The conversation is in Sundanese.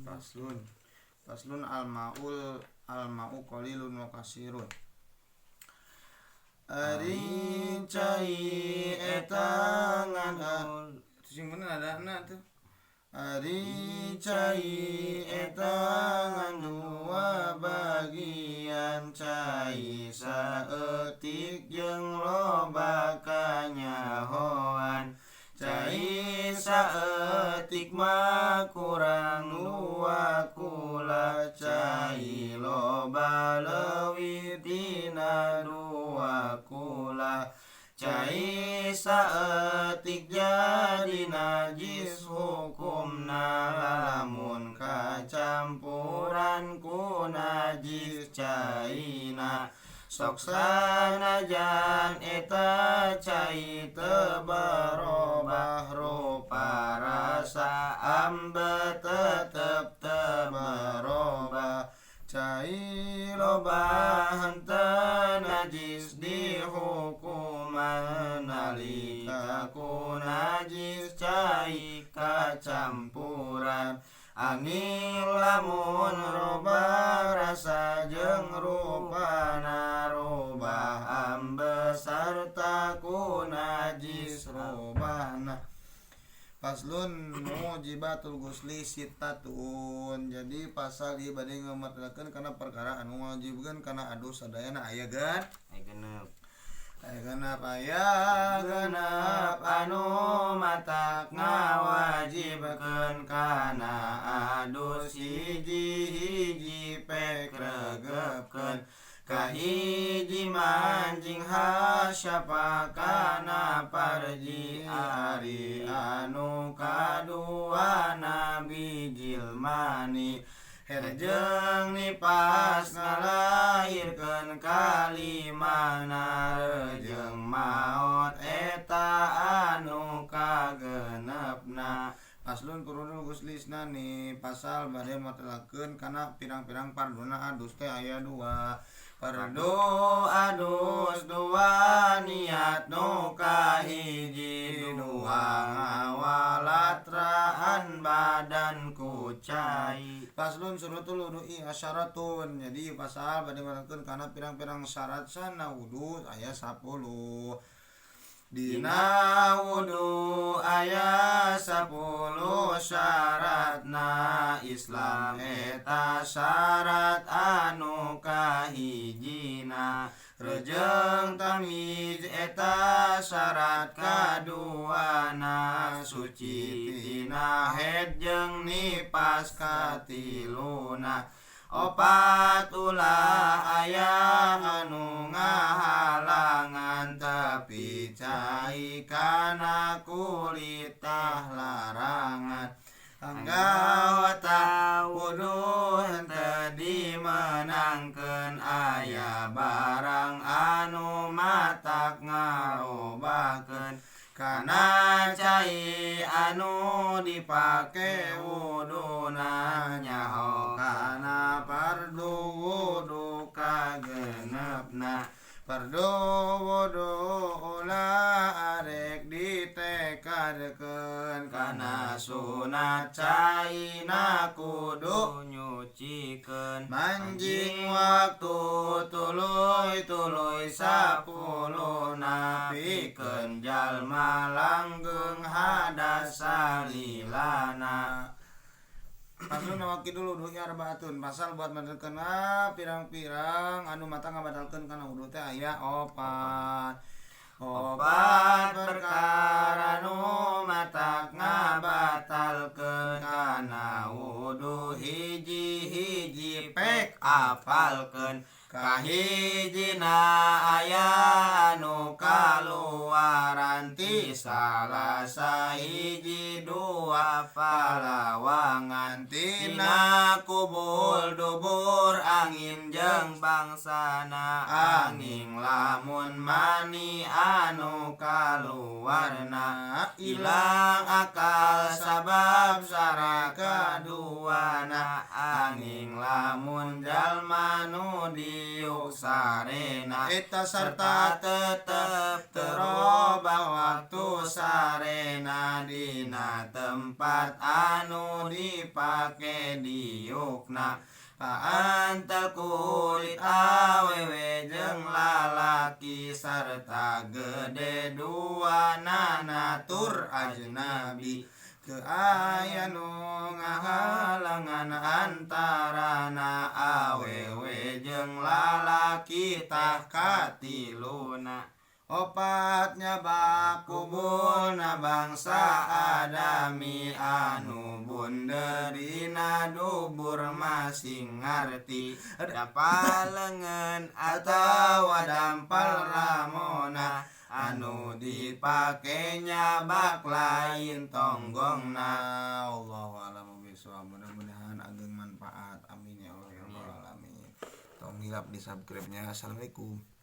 Faslun. Faslun al-maul al-ma'u qalilun wa kasirun. Ari cai eta ngan sing bener ada tuh. Ari cai eta ngan dua bagian, cai saeutik jeung loba kanyahoan. Cai saeutik mah kurang dua kula, cai loba leuwih tina dua kula. Cai saeutik jadi najis hukumna, lamun kacampuran ku najis caina. Sok sanajan eta cai teu berubah rupa rasa, ambe tetep teu berubah. Cai loba henteu najis dihukuman, nalika ku najis cai kacampuran. Angin lamun robah rasa jeung rupana, robah ambe sarta ku najis robahna. Faslun mujibatul ghusli sittatun. Jadi pasal ieu bade ngamatelakeun kana perkara anu ngawajibkeun kana adus sadayana aya gan? Aya genep. Aya genep, aya genep anu matak ngawajibkeun kana adus hiji-hiji pek regepkeun. Kahiji manjing hasyapa kana parji, ari anu kaduana bijil mani. Herjeng nipas ngalahirkeun kalimana, rejeng maot eta anu kagenepna. Faslun furudul ghusli isnani. Pasal bade matelakeun kana pirang-pirang farduna adus teh aya dua. Fardu adus dua niat nu kahiji, dua ngawalatraan badan ku cai. Faslun syurutul wudu'i asyaratun. Jadi pasal bade matelakeun kana pirang-pirang syarat sana wudu aya 10. Dina wudu aya 10 syaratna, Islam eta syarat anu kahijina. Rejeng tamyiz eta syarat kaduana, suci tina haid jeung nipas katiluna. Opat ulah aya anu ngahalangan, tapi cai kana kulit tah larangan. Anggawata wudu henteu dimenangkeun, aya barang anu matak ngarobahkeun. Kana cai anu dipake wuduna, nyaho kana fardu wudu kagenepna. Fardu wudu ulah arek ditekadkeun, kana sunat caina kudu nyucikeun. Manjing waktu tuluy-tuluy 10 pikeun jalma langgeng hadas salilana. Faslun nawaqidul wudu'i arbaatun. Pasal buat matalkeun pirang-pirang anu mata ngabatalkeun kana wudu teh aya opat. Opat perkara nu matak ngabatalkeun kana wudu, hiji-hiji pek apalkeun. Kahijina aya anu kaluaran ti salah sahiji dua palawangan, tina kubul dubur angin jeung bangsana. Angin lamun mani anu kaluarna ilang akal sabab sara kaduana. Angin lamun jalma nu di diuk sarena eta sarta tetep terobah waktu sarena dina tempat anu dipake diukna paantel kulit awewe jeung lalaki sarta gede dua nana tur ajnabi teu aya nu ngahalangan antarana awewe jeung lalaki tah katiluna opatnya bakubulna bangsa adami anu bunder dina dubur masing ngarti dampal leungeun atawa dampal ramona anu dipake nyabak lain tonggongna. Allahu a'lam bishawab. Mudah-mudahan ageng manfaat. Amin ya Allah ya rabbal alamin. Tong hilap di subscribe-nya. Assalamualaikum.